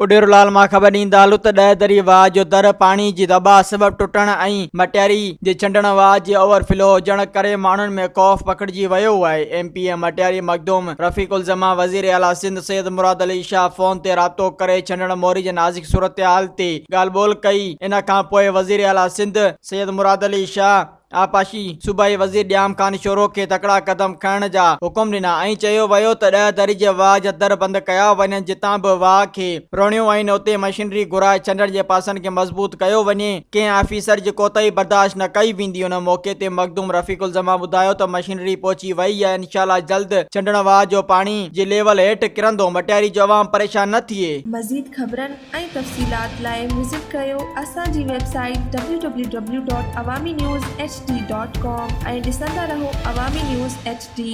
اڏيرولال مان خبر ڏيندا هلون ته ڏهه دري واهه جو در پاڻي جي دٻاء سبب ٽٽڻ ۽ مٽياري جي ڇنڊڻ واهه جي اوور فلو هجڻ ڪري ماڻهن ۾ خوف پکڙجي ويو آهي. M P A Matiari Makhdoom Rafiq Uzzaman وزير اعليٰ سنڌ سيد مراد علي شاهه فون تي رابطو ڪري ڇنڊڻ موري جي نازڪ صورتحال تي ڳالهه ٻولهه ڪئي ان کان پوء وزير اعليٰ سنڌ سيد مراد علي شاهه آبپاشي صوبائي وزير ڄام خان شورو کي تڪڙا قدم کڻڻ جا حڪم ڏنا ۽ چيو ويو ته ڏهه دري جي واهه جا در بند ڪيا وڃن جتان به واهه کي روڻيو آهن اتي مشينري گهرائي ڇنڊڻ جي پاسن کي مضبوط ڪيو وڃي ڪنهن آفيسر جي ڪوتاهي برداشت نه ڪئي ويندي ان موقعي تي مخدوم رفيق الزمان ٻڌايو ته مشينري پهچي وئي آهي انشاء الله جلد ڇنڊڻ واهه جو پاڻي جي ليول هيٺ ڪرندو مٽياري جو عوام پريشان نه ٿئي. مزيد خبرن ۽ تفصيلات لاء وزٽ ڪريو اسان جي website W W W dot Awami news H D dot com ۽ ڏسندا رهو عوامي نيوز ايڇ ڊي.